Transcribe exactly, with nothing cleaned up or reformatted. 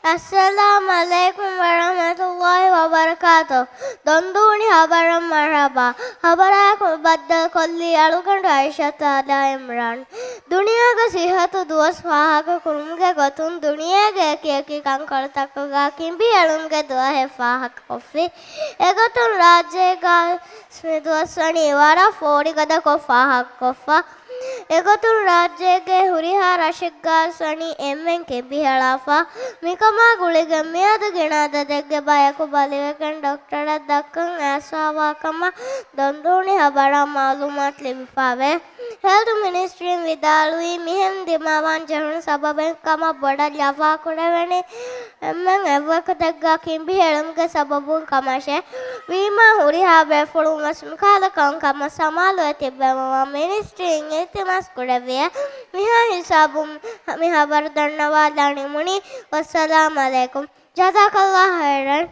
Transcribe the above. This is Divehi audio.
އައްސަލާމް ޢަލައިކުމް ވަރަޙްމަތުﷲި ވަބަރަކާތު. ދޮންދޫނި ހަބަރަށް މަރުޙަބާ. ހަބަރާއެކު ބައްދަލުކޮށްލީ އަޅުގަނޑު އައިޝަތު އާދާ އިމްރާން. ދުނިޔޭގެ ސިއްހަތު ދުވަސް ފާހަގަކުރުމުގެ ގޮތުން ދުނިޔޭގެ އެކި އެކި ކަންކޮޅުތަކުގަ ކިނބިހެޅުމުގެ ދުވަހެއް ފާހަގަކޮށްފި. އެގޮތުން ރާއްޖޭގަ މި ދުވަސް ވަނީ ވަރަށް ފޯރިގަދަކޮށް ފާހަގަކޮށްފަ. އެގޮތުން ރާއްޖޭގެ ހުރިހާ ރަށެއްގަ ވެސް ވަނީ އެންމެން ކިނބިހަޅާފަ. މިކަމާ ގުޅިގެން މިއަދު ގިނަ އަދަދެއްގެ ބަޔަކު ބަލިވެގެން ޑޮކްޓަރަށް ދައްކަން އައިސްފަވާ ކަމަށް ދޮންދޫނި ހަބަރަށް މައުލޫމާތު ލިބިފަވޭ. ހެލްތު މިނިސްޓްރީން ވިދާޅުވީ މިހެން ދިމާވާން ޖެހުނު ސަބަބެއް ކަމަށް ބޮޑަށް ލަފާކުރެވެނީ އެންމެން އެއްވަގުތެއްގަ ކިނބިހެޅުމުގެ ސަބަބުން ކަމަށޭ. ވީމާ ހުރިހާ ބޭފުޅުން ވެސް މިކަހަލަ ކަންކަމަށް ސަމާލުވެ ތިއްބެވުމަށް މިނިސްޓްރީން އިލްތިމާސް ކުރެއްވިއޭ. މިހާ ހިސާބުން މި ހަބަރު ދަންނަވާލާ ނިމުނީ. ވައްސަލާމް ޢަލައިކުމް. ޖަޒާކަﷲ ޚައިރަން.